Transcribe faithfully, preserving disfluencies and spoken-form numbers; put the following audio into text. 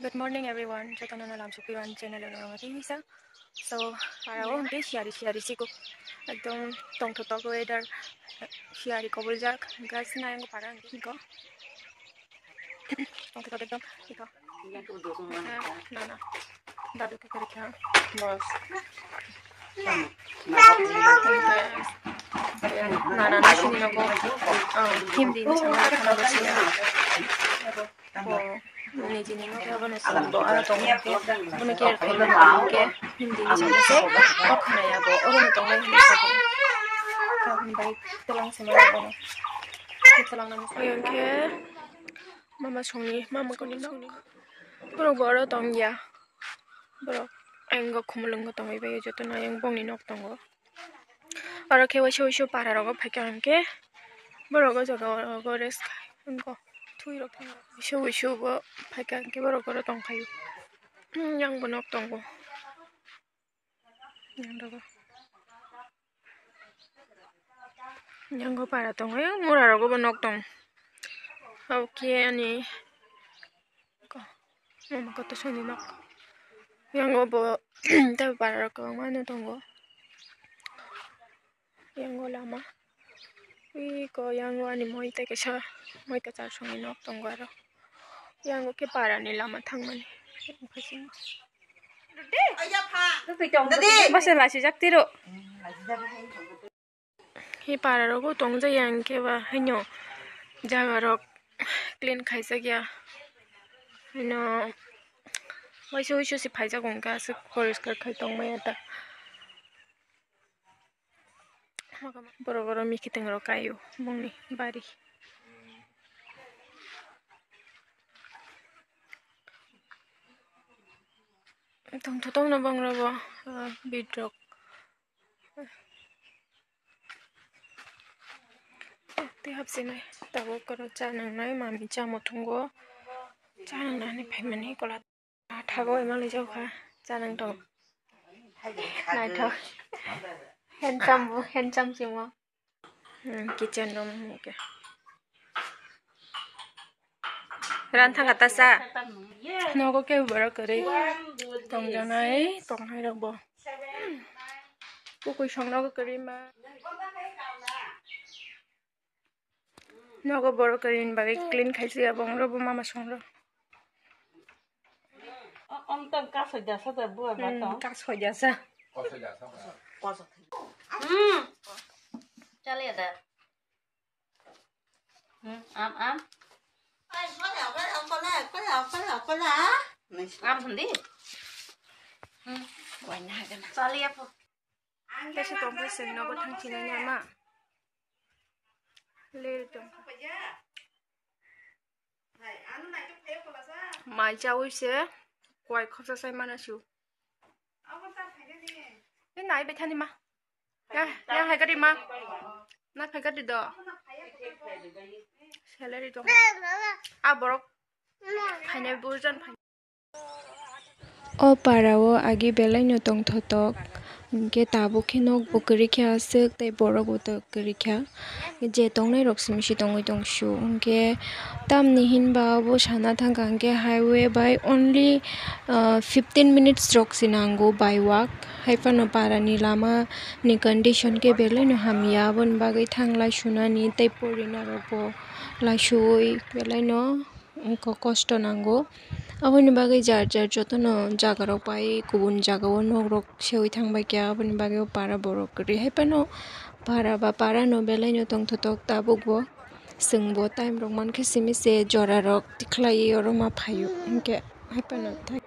Good morning everyone, jotono no lamsukphi ani channel o nang tisa. So, parao hwnkhe siyari siyari siko. Ekdom tongthotok weather, siyari koboljak. Guys, nai ang para hwnkhe iko. Tongthotok ekdom iko. Na na. Dadu khe kari kha. Bas. Na na na sini nogo. Ah, Hindi ni sama kana basi ya. Bo, nini jini no kaya bono sini bo, aro tong ke, bono ke, ke, Hindi ni sama se, o khana ya bo, oro no tong nai hinwi sa ko. Ka hwn bai, telang se ma bono. Telang na musa. Ayang ke, mama songni, mama koni nok. Borok bo oro tong ya. Borok, ayang go khumulung go tongwi bai, joto no ayang bongni nok tongo. Oro khe waisa waisa para rogo phaikha hwnkhe borok o jaga o rest khai wngkha, thui rok thangwi waisa waisa bo phaikha hwnkhe borok oro tongkhaio. Yang bo nok tongo, yang rogo, yang o para tongo, yang mura rogo bo nok tongo. Oke ani. Ko, mama koto soni nok. Yang o bo tei para rok kwbangma no tongo. Yang o lama. Ui ko yang o ani moi tei kaisa moi kwchar songni nok tongo aro. Yang o khe para ni lama thangmani. Basa lasijak tiro. Hi para rogo tongjaya hwnkhe ba haino jaga rok clean khaijak ya, haino waisa waisa se phaijak hwnkhe aswk poriskar khai tongmaya ta. Borok oro mikitwng rok kaio bongni bari. Tongthotok no bong rok bo, ah, bit rok. Tei hapsinai tabuk oro cha nangnai, mami cha muthungo, cha nangnani phaimani kola. Thago ema lijak kha, cha nang tong. Naithok. Handsome bo, handsome simo. Hmm, kitchen room hwnkhe. Ran thangkha ta cha. Nogo kebo borok kwrwi tongjanai, tongnai rok bo. Kukui song nogo kwrwi ma. Nogo borok kwrwini bagwi clean khaisi abo wng rw bo mama song rw. Ang tong kasoi jasa da buwa ba tong. Kasoi jasa. Hmm. Chale da. Hmm, am, am. Am hindi. Hmm. Chale apo. Kaisa tongkha chwng nogo thangchinani ama. Leri tongkha. Mai chawi se kwai khopsa sai mana su. Ni nai bai thani ma. Ya, ya hai gari ma. Na phai gari do. Salary tong. A borok. Phainai burjan phai. O para o agi belai no tongthotok, hwnkhe tabuk khe nok bo kwrwi khe aswk tei borok bo kwrwi kha, je tongnai rok simi se tongwi tong su. Hwnkhe tamni hinba obo sana thangkha hwnkhe highway bai only, ah, fifteen minutes rok se nango by walk, hai phano para ni lama ni condition khe belai no hamya, aboni bagwi thang lai sunani tei pori na rok bo lai suwi belai no. Wngkha kosto nango. Aboni bagwi jar jar jotono jaga rok pai kubun jaga o nok rok sewi thang bai kha, aboni bagwi o para borok kwrwi hai phano para ba para no belai no tongthotok tabuk bo chwng bo time rok mankhe simi se jora rok tikhlai oro ma phaio hinkhe hai phano thang.